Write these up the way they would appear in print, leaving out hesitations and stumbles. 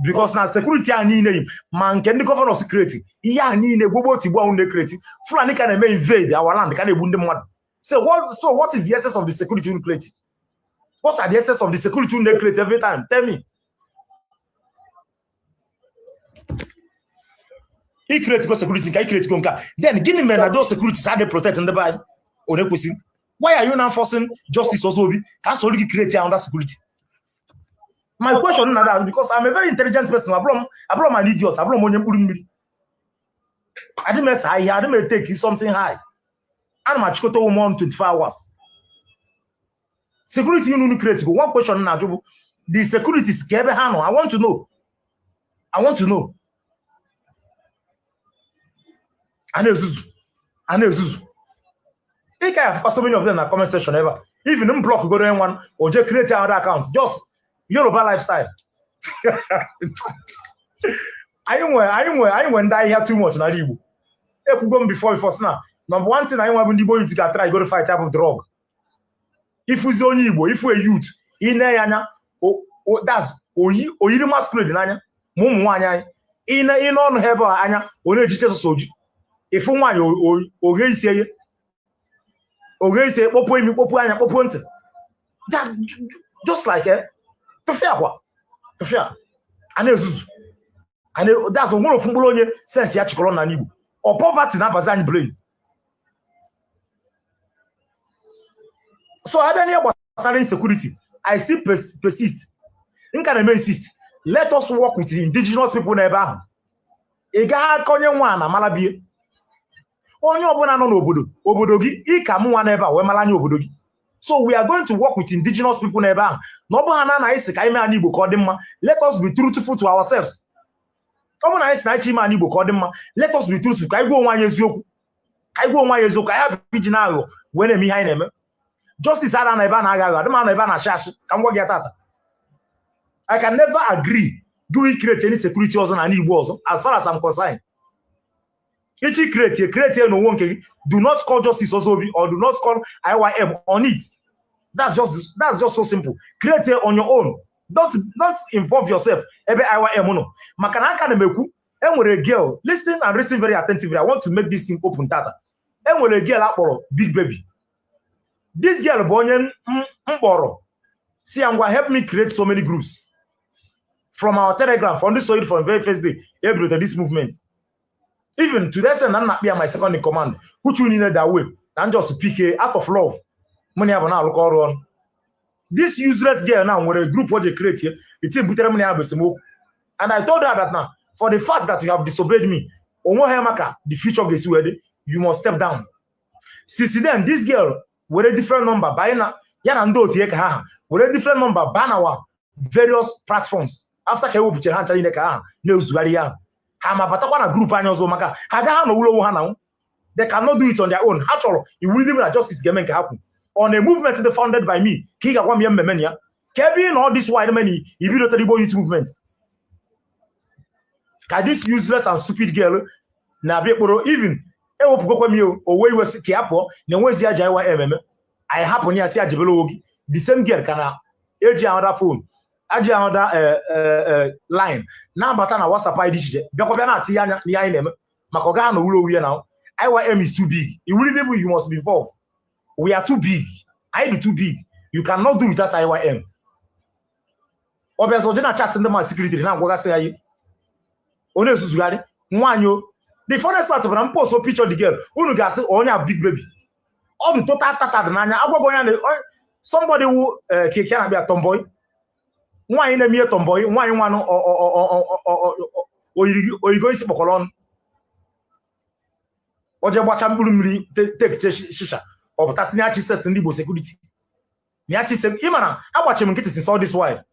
Because na security a niile yi ma nke ndị governors create ihe a niile, gbogbo otigbo ahụ na-ecreate, Fulani ka na-eme invade our land, ka na-egbu ndị mmadụ. So what is the essence of the security unu create? What are the essence of the security unu create every time? Tell me. I create go security nke i create go nke a, then gịnị mere na those securities adị protect ndị be anyị? Onye kwesịrị, why are you now forcing Justice Ozobi ka a soro gị create another security? My question na that, because I'm a very intelligent person. Abụrọ m an idiot, abụrọ m onye mkpụrụ mmiri. Adị m ese ahịhịa, adị m etake something high. Ana m achịkọta onwe m ọnụ 24 hours. Security unu create go, one question na-ajụ bụ the securities ka ebe ha nọ. I want to know, I want to know. A na-ezuzu, a na-ezuzu. Ị ka ya afụkwa so many of them na comment section ebe a. Even m block goro nwa o je create another account, just Yoruba lifestyle. Anyị nwe ndị ahịhịa too much n'ala Igbo. Ekwugo m before sị na number one thing anyị nwe bụ ndị Igbo youth ga-try go to fight bụ drug. Ifuzi onye Igbo, ifu a youth, ine ya anya, that's oyi oyiri masquerade n'anya. Ma ụmụ nwaanyị anyị, ine ine ọnụ ha ebe a anya, ọ na-ejiche sọsọ oji. Ịfụ nwaanyị, oghe isi eye, oghe isi, kpọpuo imi, kpọpuo anya, kpọpuo ntị. Just like tụfịa akwa tụfịa, a na-ezuzu. That's nwere ofu mkpụrụ onye sense ya chịkọrọ n'ala Igbo. Ọ poverty na-abazi anyị brain. So abịa n'ihe gbasara insecurity, I still persist, m ka na-eme insist, let us work with the indigenous people n'ebe ahụ. Ị gaghị aka onye nwa na mara bie onye ọbụla nọ n'obodo obodo gị, ị ka mụ nwa n'ebe a wee mara anya obodo gị. So we are going to work with indigenous people n'ebe ahụ. Na ọ bụ ha na anyị si ka anyị mee ala Igbo ka ọ dị mma, let us be truthful to ourselves. Ọ bụ na anyị si na anyị chọ ime ala Igbo ka ọ dị mma, let us be truthful, ka anyị gwa onwe anyị eziokwu, ka anyị gwa onwe anyị eziokwu, ka anyị hapụ iji na-aghọ wee na-eme ihe anyị na-eme. Justice ada na ebe a na-agha aghọ, adị m anọ ebe a na-achị achị. Ka m gwa gị ya tata, I can never agree do we create any security ọzọ n'ala Igbo ọzọ, as far as I'm concerned. Ichi create, create n'onwe nke gị. Do not call Justice Ozobi or do not call IYM on it. That's just so simple. Create on your own. Don't involve yourself ebe IYM nọ, maka na aka na m ekwu, enwere girl, listen and listen very attentively, I want to make this thing open tata. Enwere girl akpọrọ Big Baby. This girl bụ onye m kpọrọ si ya, "Ngwa, help me create so many groups from our Telegram." For ndị saw it from the very first day ebidote this movement, even to the extent na nna akpị ya my second in command, which we needed that way na just pick out of love. Mụ na ya bụ na-arụkọ ọrụ ọnụ. This useless girl now nwere group o ji create here. The thing butere m na ya bụ esemokwu, and I told her that now, for the fact that you have disobeyed me, onwe ha maka the future ga-esi wee dị, you must step down. Since then, this girl were different number banye na ya na ndị otu ya ka ha were different number baa na our various platforms. After ka ewepụchara ha ncha niile ka ha na-ezugharị ya, ha ma batakwa na group anyị ọzọ, maka ha agaghị anọwuru onwe ha na they cannot do it on their own. Ha chọrọ iwu ndị na Justice ga-eme nke ha kwu on a movement dị founded by me, ka ị ga-agwa m ihe mmemme na ya, ka ebe ị nọ this wide many ibidotere Igbo youth movement. Ka this useless and stupid girl na-abịa kpụrụ, even ewepụgokwa m ya, owe iwe si ka ya pụọ na enwezi ya ji IYM eme. Anyị hapụ ya, si ya jebere onwe gị. The same girl ka na eji another phone, aji another line na-abata na WhatsApp anyị dị iche iche, bịakwa bịa na-atinye anya n'ihe anyị na-eme, maka ọ gaghị na owuru owu ya na IYM is too big. Iwuri bụ you must be involved. We are too big, anyị dị too big. You cannot do without IYM. Ọ bịa sọ je na chat ndị ma security na-agwagasị ya ihe ọ na-ezuzugharị nwaanyị o. The funniest part bụ na m post picture the girl, unu ga-asị onye a Big Baby, ọ dị total tata dị n'anya. Agwaghị onye na somebody wu keke na-abịa tomboy, nwaanyị na-eme ihe tomboy, nwaanyị nwanụ oyigo isi kpọkọrọ ọnụ, o je gbacha mkpụrụ mmiri, tekiche shisha, ọ pụtasị nyachi set ndị Igbo security nyachi. Ị mana agbachi m nkịtị since all this while,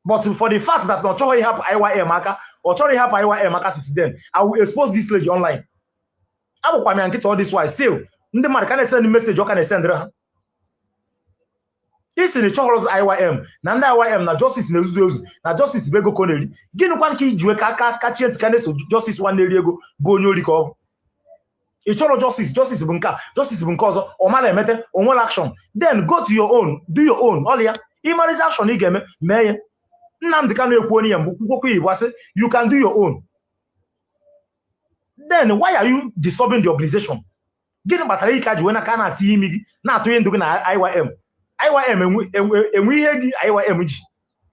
but for the fact that na ọ chọghị ịhapụ IYM aka, ọ chọrọ ịhapụ IYM aka since then, I will expose this lady online. Agbakwa m ya nkịtị all this while, still ndị mmadụ ka na-esend message, ọ ka na-esendịrị ha isi na ịchọghọrọzi IYM na ndị IYM na Justice na-ezuzu ezu na Justice bụ ego ka ọ na-eri. Gịnịkwa ka iji wee ka aka kachie ntị ka na-eso Justice nwa na-eri ego, bụ onye ori ka ọ bụ? Ị chọrọ Justice, Justice bụ nke a, Justice bụ nke ọzọ, ọ mara emete o nwere action, then go to your own, do your own. Ọlị ya ịmarịzi action ị ga-eme, mee ya. Nnamdi Kanu ekwu onye ya mbụ, kwukwokwa Igbo, asị you can do your own. Then why are you disturbing the organization? Gịnị kpatara ike a ji wee na ka na-atinye imi gị, na-atụnye ndụ gị na IYM? IYM enwe ihe gị, IYM ji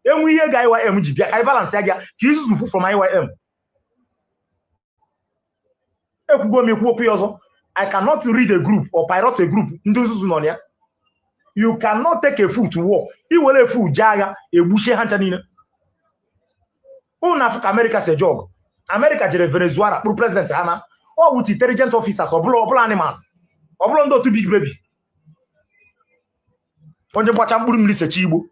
enwe ihe gị, IYM ji bịa ka anyị balance ya gị ka izuzupụ from IYM. Ekwugo m, ekwu okwu ya ọzọ, I cannot read a group or pilot a group ndị nzuzu nọ na ya. You cannot take a fool to war. Iwere fool jee agha, egbuchie ha ncha niile. Unu afụ ka America si eje ọgụ. America jere Venezuela kpụrụ president ha na ọ with intelligent officers, ọbụla ọbụla animals, ọbụla ndị otu Big Baby, onye gbacha mkpụrụ mmiri secha igbo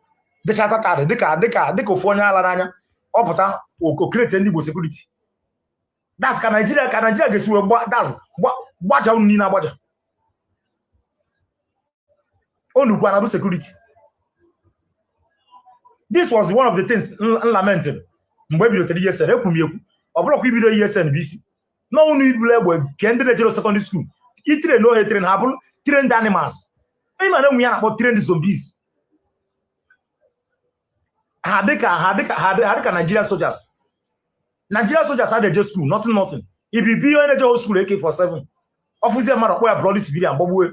dịcha tatadị dịka ofu onye ala n'anya ọ pụta okrete ndị Igbo security. That's ka Nigeria ga-esi wee gba, that's gbaja unu niile agbaja. Unu gwa na bụ security. This was one of the things n lamenting mgbe e bidotere ESN. Ekwu m ekwu, ọ bụrụkwa ibido ESN bụ isi n'ọnwụ ibulu egbe nke ndị na-ejero secondary school itrain ohe train ha bụrụ trained animals. Ịma na enwe ya na-akpọ trained zombies. Ha dịka Nigerian soldiers. Nigerian soldiers ha na-eje school, nothing, nothing. Ibibi onye na-eje school AK47 ọfụzie mmadụ, ọkpọ ya bloody civilian, gbagbuo.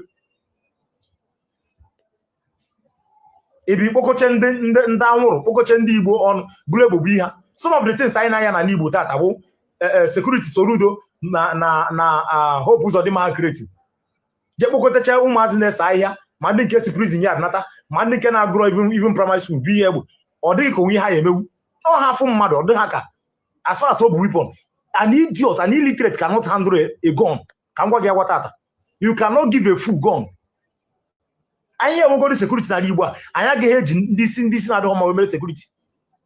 Ibi kpokoche ndị anwụrụ, kpokoche ndị Igbo ọnụ, bụrụ egbogbo ihe. Some of the things anyị na-anya na Igbo tata bụ security Soludo na Hope Uzodimma create. Je kpokotecha ụmụazị na-ese ahịhịa, ma ndị nke si prison yard nata, ma ndị nke na-agụrọ even primary school bụ ihe egbe. Ọ dịghị ka onwe ihe ha ya emewu. Ọ ha afụ mmadụ, ọ dịghị ha ka as far as ọ bụ weapon. An idiot, an illiterate cannot handle a gun. Ka m gwa gị agwa tata, you cannot give a fool gun. Anyị enwegoro security n'ala Igbo a, anyị agaghị eji ndị isi na-adịghị mma wee mere security.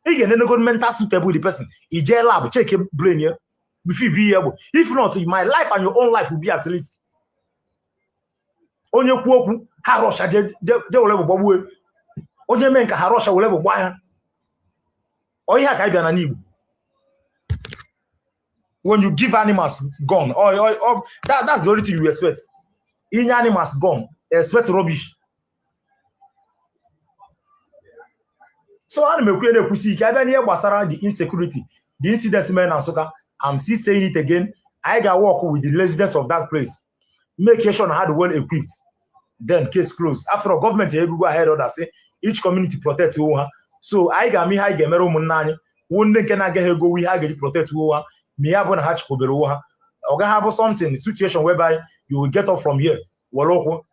Ị ga-enenego mental suitable the person, i jee lab, check brain ya before ibu ihe egbe. If not, my life and your own life will be at risk. Onye kwuo okwu, ha rọsha je were egbe gbagbuo. Onye mee nka, ha rọsha were egbe gbaa ya. Ọ ihe a ka anyị bịa na n'Igbo. When you give animals gun, or that's the only thing you expect. Inye animals gun, expect rubbish. So ana m ekwu, na-ekwusi ike, abịa n'ihe gbasara the insecurity, the incidents mere na Nsụka, I'm still saying it again, anyị ga-work with the residents of that place, make sure na ha dị well equipped, then case closed. After all, gọọmenti egugo ahead order say each community protect onwe ha. So anyị ga-ama ihe anyị ga-emere ụmụnne anyị wuo ndị nke na-agaghị egowu ihe a ga-eji protect onwe ha, ma ya bụ na ha chekwabere onwe ha. Ọ gaghị abụ something situation whereby you will get up from here, were ụkwụ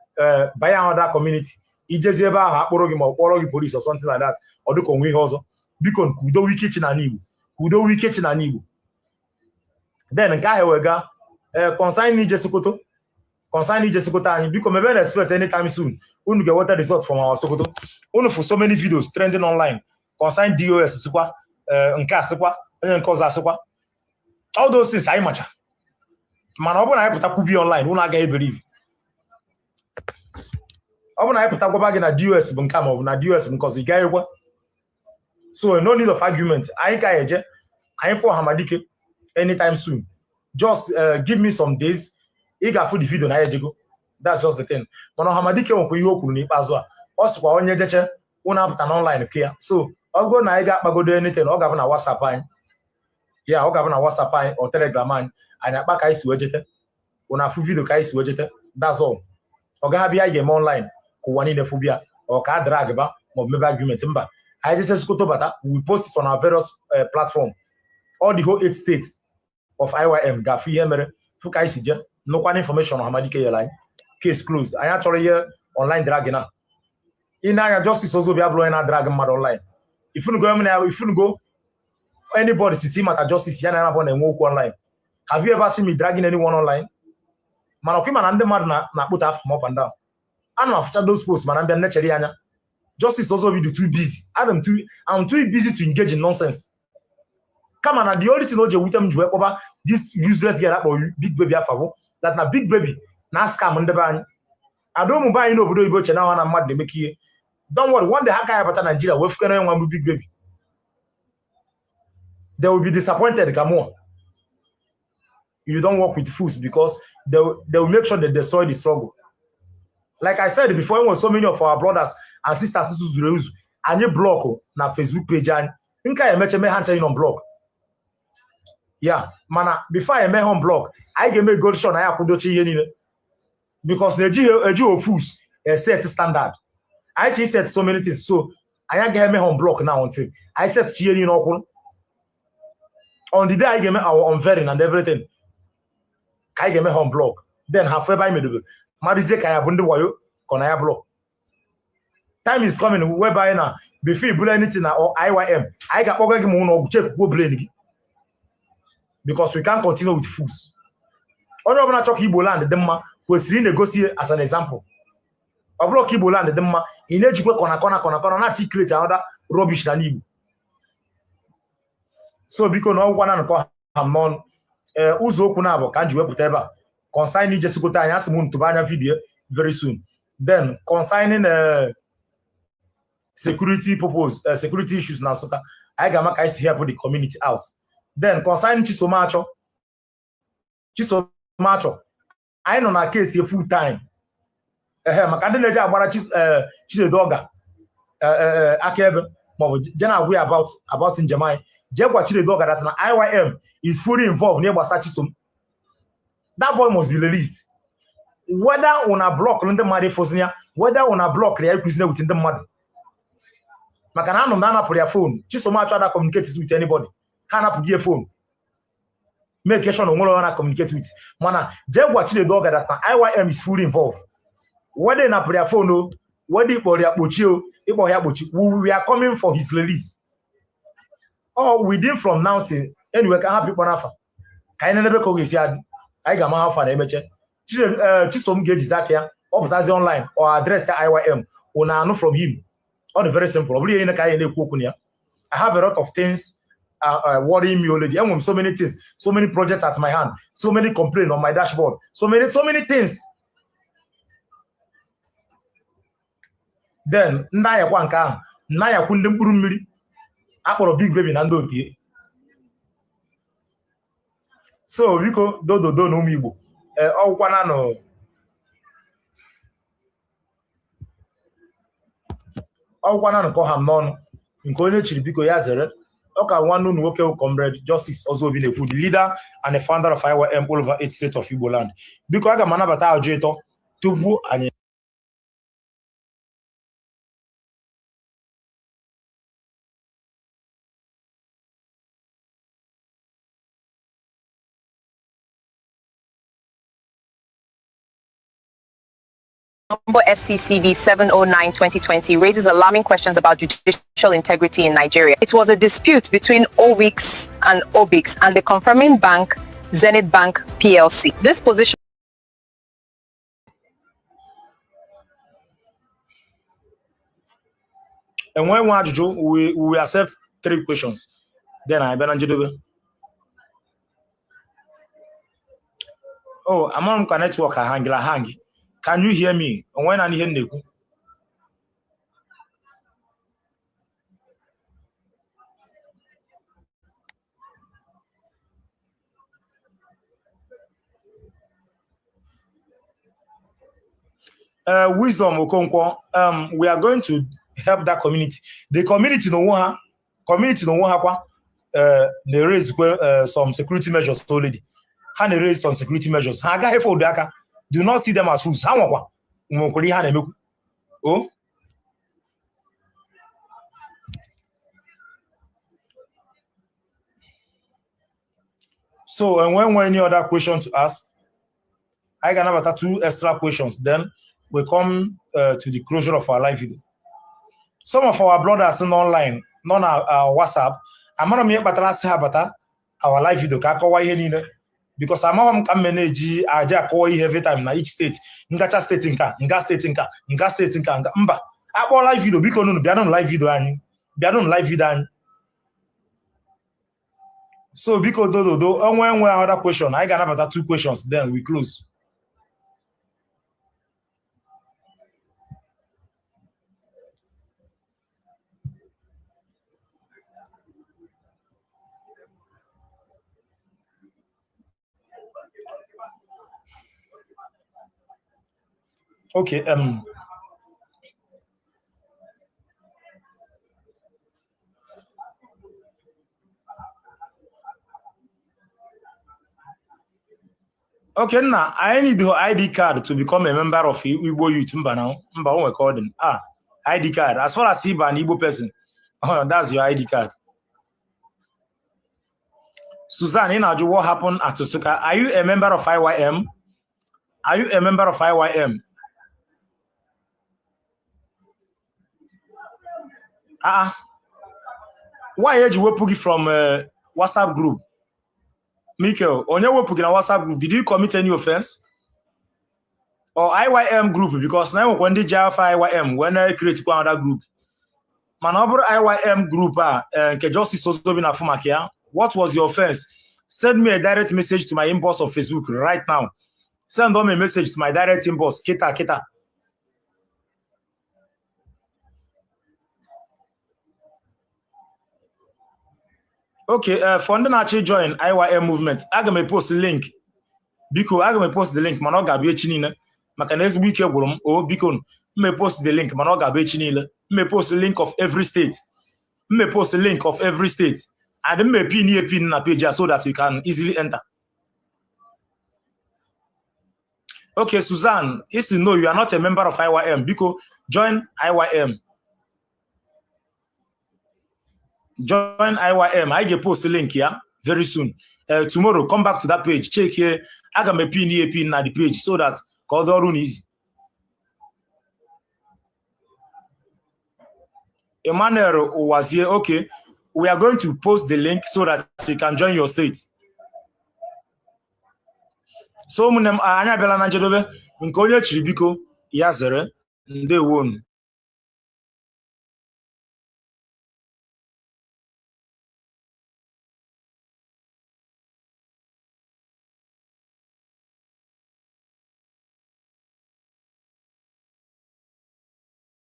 banye another community, ijezi ebe ahụ akpụrụ gị ma ọ kpọrọ gị police or something like that. Ọ dịka onwe ihe ọzọ. Biko, ka udo wike chi n'ala Igbo, ka udo wike chi n'ala Igbo. Then nke ahụ ewega consign ije Sokoto, consign ije Sokoto anyị. Biko mebe na expect anytime soon unu ga-enweta result from our Sokoto. Unu for so many videos trending online consign DOS sịkwa nke a, sịkwa onye nke ọzọ asịkwa, all those things anyị macha. Mana ọ bụrụ na anyị pụta kwubi online, unu agaghị believe. Ọ bụrụ na anyị pụta gwaba gị na DOS bụ nke a ma ọ bụ na DOS bụ nke ọzọ, ị gaghị ekwe. So no need of argument. Anyị ka eje, anyị fụ Hamadike anytime soon. Just give me some days, ị ga-afụ the video na ya ejego. That's just the thing. Mana Ọhamadike nwekwa ihe o kwuru n'ikpeazụ a. Ọ sịkwa onye jeche ụnụ apụta n'online ke ya. So ọ bụrụ na anyị ga-akpagodo anything, ọ ga-abụ na WhatsApp anyị ya, ọ ga-abụ na WhatsApp anyị ọ Telegram anyị, anyị akpa ka anyị si wee jete, ụnụ afụ video ka anyị si wee jete. That's all. Ọ gaghị abịa anyị ga-eme online ka ụwa niile fụ bịa, ọ ka a drag ba ma ọ bụ mebe argument. Mba, anyị jeche Sokoto bata, we post it on our various platform. All the whole eight states of IYM ga-afụ ihe mere, fụ ka anyị si jee, nụkwana information Ọhamadike nyere anyị. Case close. Anyị achọrọ ihe online drag na ị na-anya. Justice Ozobi abụrụ onye na-adrag mmadụ online. Ifunugo na ifunugo anybody sisi maka justice ya na ya na-enwe okwu online? Have you ever seen me dragging anyone online? Mana ọkwa mana ndị mmadụ na-akpụta afọ m up and down. Ana m afụcha those posts, mana mbịa nnechere ya anya. Justice Ozobi dị too busy. I'm too busy to engage in nonsense. Kama na the only thing o ji ewute m ji wee kpọba this useless girl akpọ Big Baby afa bụ that na Big Baby na scam ndị be anyị, ada ụmụ be anyị n'obodo oyibo che na ha na mmadụ na-emekọ ihe. Don't worry, one day ha ka ya bata Nigeria wee fukere nwa mbụ Big Baby, they will be disappointed. Ka mụọ, you don't work with fools, because they will make sure they destroy the struggle. Like I said before, enwere so many of our brothers and sisters zuru ezu anyị block na Facebook page anyị. Nka ya emeche mee ha ncha in block ya. Mana before anyị eme ha block, anyị ga-eme good sure na ya akwụdochi ihe niile, because na ejighị ejighị ofus set standard. Anyị chi set so many things, so anyị agaghị eme ha block now until anyị set chi ihe niile ọkwụrụ. On the day anyị ga-eme our unveiling and everything, ka anyị ga-eme ha block, then ha fụ ebe anyị medobere, marụzie ka ya bụ ndị wayo ka ọ na ya block. Time is coming whereby na before ibulu anything na IYM, anyị ga-akpọga gị ma ụlọ ọgwụ chekwuo brain gị, because we can't continue with fools. Onye ọbụla chọrọ ka Igbo land dị mma kwesịrị ị na-egosi as an example. Ọ bụrụ ka Igbo land dị mma, ị na-ejikwa kọna kọna kọna kọna na-achọ create another rubbish na Igbo. So biko, na ọgwụkwa na nkọ ha m n'ọnụ. Ee, ụzọ okwu na-abụ ka m ji wepụta ebe a concerning ije Sokoto anyị, asị m ntụba anya video very soon. Then concerning security purpose, security issues na Nsụka, anyị ga-ama ka anyị si help the community out. Then concerning Chisomacho, Chisomacho, anyị nọ na case full time. Ehe, maka ndị na-eji agbara Chinedu Ọga akaebe maọbụ je na-agwa ya about njem anyị, jee gwa Chinedu Ọga that na IYM is fully involved n'ihe gbasara Chisom. That boy must be released, whether una block ndị mmadụ ịfụzi ya, whether una block ya ikwuzina with ndị mmadụ, maka na anụ m na anapụrụ ya phone. Chisom achọ ada communicate with anybody. Ha anapụghị ya phone, make sure na onwere onye na communicate with. Mana jee gwa Chinedu Ọga that na IYM is fully involved, whether ị napụrụ ya phone o, whether ị kpọrọ ya kpochie o, ịkpọ ya kpochi, we are coming for his release or within from now till anyway. Ka hapụ ịkpọ n'afa, ka anyị nenebe ka ọ ga-esi adị. Anyị ga-ama afa na emeche Chisom ga-ejizi aka ya ọ pụtazi online or address IYM, una anụ from him. Ọ dị very simple. Ọ bụrụ ihe ka anyị na-ekwu okwu na ya, I have a lot of things worrying me already. Enwere m so many things, so many projects at my hand, so many complaints on my dashboard, so many, so many things. Then ndị anyakwa nke ahụ ndị anyakwu ndị mkpụrụ mmiri akpọrọ Big Baby na ndị otie. So biko, dododo na ụmụ Igbo, ọgwụkwana nụ ọgwụkwana nụ ka ọha m n'ọnụ. Nke onye chiri, biko ya zere. Ọ ka nwanne unu nwoke, Comrade Justice Ozobi na-ekwu, the leader and the founder of IYM all over eight states of Igbo land. Biko, aga m anabata ajụ ịtọ tupu anyị Number SCCV 709-2020 raises alarming questions about judicial integrity in Nigeria. It was a dispute between OWIX and OBIX and the confirming bank, Zenith Bank PLC. This position Enwe nwe ajụjụ, we accept three questions, then anyị bịa na njedebe. Oh, amaghị m ka network ahangila hang. Can you hear me? Onwe na ihe m na-ekwu? Wisdom Okonkwo, we are going to help that community. The community n'onwe ha, community n'onwe ha kwa na-raise some security measures already. Ha na-raise some security measures. Ha agaghị efe aka. Do not see them as fools. Ha nwakwa nwekwara ihe ha na-emekwu. O so enwe nwe any other question to ask? I ga-anabata two extra questions, then we come to the closure of our live video. Some of our brothers nọ online, nọ na WhatsApp, amara m ihe kpatara asị ha bata our live video ka akọwa ihe niile, because amaghị m ka m na-eji aja akọwa ihe every time na each state, ngacha state nka, nga state nka, nga state nka, nga mba. Akpọọ live video, biko nunu bịanụ live video anyị, bịanụ live video anyị. So biko, dododo, onwe enwe another question, anyị ga-anabata two questions, then we close. Okay, Okay, nna, I need your ID card to become a member of Igbo Youth. Mba na mba, o nwere ka ọ dị. Ah, ID card. As far as ịba an Igbo person, oh, that's your ID card. Suzanne, ị na-ajụ what happened at Nsukka. Are you a member of IYM? Are you a member of IYM? Ah, why eji wepụ gị from WhatsApp group? Michael, onye wepụ gị na WhatsApp group? Did you commit any offense? Or IYM group? Because na enwekwa ndị ji afa IYM wee na-create kwa another group. Mana ọ bụrụ IYM group a, nke Justice Ozobi na-afụ maka ya, what was your offense? Send me a direct message to my inbox of Facebook right now. Send them a message to my direct inbox. Kita, kita. Okay, for ndị na-achọ join IYM movement, aga m post link. Biko, aga m post the link, mana ọ ga-abụ echi niile. Maka na ezigbo ike gwụrụ m. O, biko, m post the link, mana ọ ga-abụ echi niile. M post link of every state. M post link of every state. And m pin ihe pin na page ya so that you can easily enter. Okay, Suzanne, if you know you are not a member of IYM, biko, join IYM. Join IYM. I get post link here very soon. Tomorrow, come back to that page. Check here. Aga m pin ihe pin na the page so that ka ọ dị ọrụ easy. Emmanuel Owazie, okay. We are going to post the link so that you can join your state. So ụmụnne m, anyị abịala na njedebe. Nke onye chiri, biko ya zere. Ndewonu.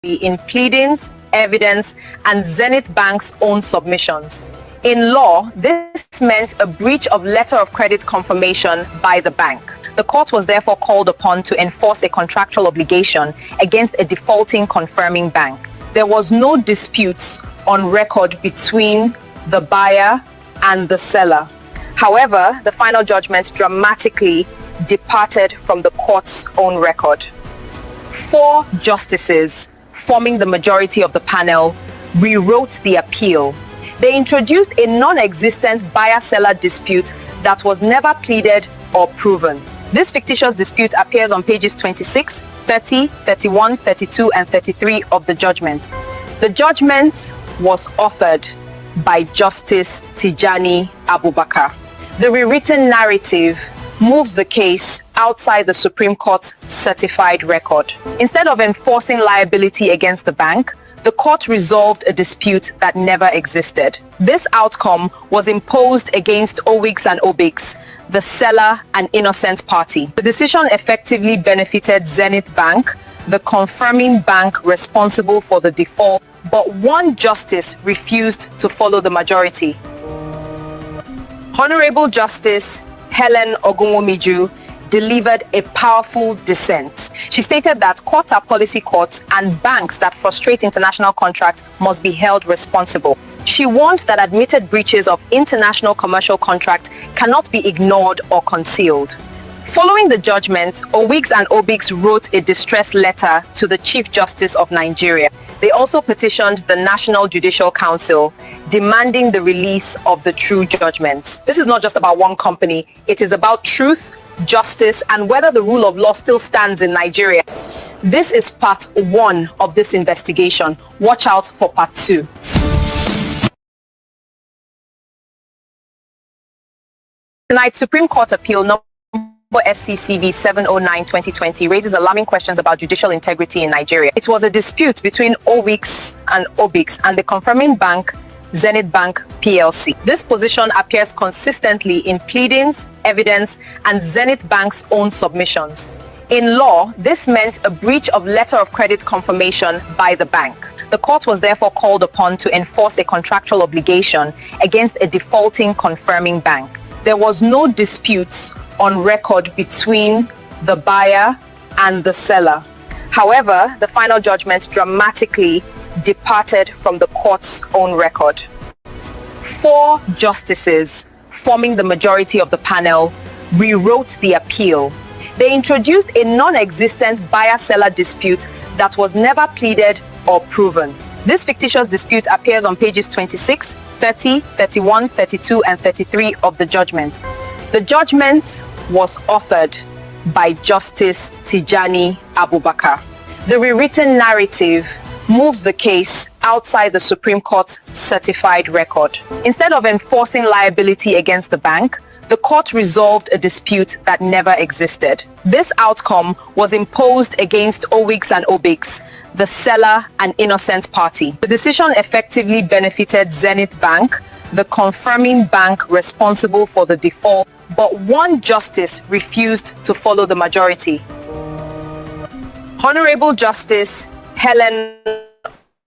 In pleadings, evidence, and Zenith Bank's own submissions. In law, this meant a breach of letter of credit confirmation by the bank. The court was therefore called upon to enforce a contractual obligation against a defaulting confirming bank. There was no dispute on record between the buyer and the seller. However, the final judgment dramatically departed from the court's own record. Four justices, forming the majority of the panel, rewrote the appeal. They introduced a non-existent buyer-seller dispute that was never pleaded or proven. This fictitious dispute appears on pages 26, 30, 31, 32, and 33 of the judgment. The judgment was authored by Justice Tijani Abubakar. The rewritten narrative moved the case outside the Supreme Court's certified record. Instead of enforcing liability against the bank, the court resolved a dispute that never existed. This outcome was imposed against Owigs and Obiks, the seller and innocent party. The decision effectively benefited Zenith Bank, the confirming bank responsible for the default, but one justice refused to follow the majority. Honorable Justice Helen Ogunwumiju delivered a powerful dissent. She stated that courts are policy courts and banks that frustrate international contracts must be held responsible. She warned that admitted breaches of international commercial contracts cannot be ignored or concealed. Following the judgment, Owigs and Obiks wrote a distress letter to the Chief Justice of Nigeria. They also petitioned the National Judicial Council, demanding the release of the true judgment. This is not just about one company. It is about truth, justice, and whether the rule of law still stands in Nigeria. This is part one of this investigation. Watch out for part two. Tonight, Supreme Court Appeal number SCCV 709-2020 raises alarming questions about judicial integrity in Nigeria. It was a dispute between Owigs and Obiks and the confirming bank, Zenith Bank PLC. This position appears consistently in pleadings, evidence, and Zenith Bank's own submissions. In law, this meant a breach of letter of credit confirmation by the bank. The court was therefore called upon to enforce a contractual obligation against a defaulting confirming bank. There was no dispute on record between the buyer and the seller. However, the final judgment dramatically departed from the court's own record. Four justices, forming the majority of the panel, rewrote the appeal. They introduced a non-existent buyer-seller dispute that was never pleaded or proven. This fictitious dispute appears on pages 26, 30, 31, 32, and 33 of the judgment. The judgment was authored by Justice Tijani Abubakar. The rewritten narrative moved the case outside the Supreme Court's certified record. Instead of enforcing liability against the bank, the court resolved a dispute that never existed. This outcome was imposed against Owigs and Obigs, the seller and innocent party. The decision effectively benefited Zenith Bank, the confirming bank responsible for the default, but one justice refused to follow the majority. Honorable Justice Helen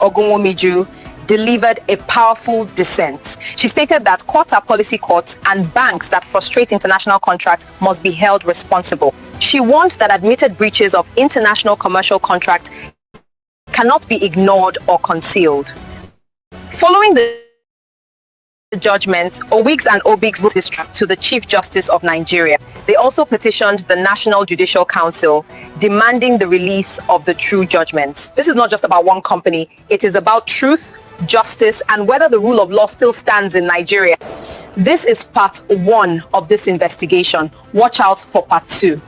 Ogunwumiju delivered a powerful dissent. She stated that courts are policy courts and banks that frustrate international contracts must be held responsible. She warned that admitted breaches of international commercial contracts cannot be ignored or concealed. Following the judgment, Owigs and Obigs wrote to the Chief Justice of Nigeria. They also petitioned the National Judicial Council, demanding the release of the true judgment. This is not just about one company. It is about truth, justice, and whether the rule of law still stands in Nigeria. This is part one of this investigation. Watch out for part two.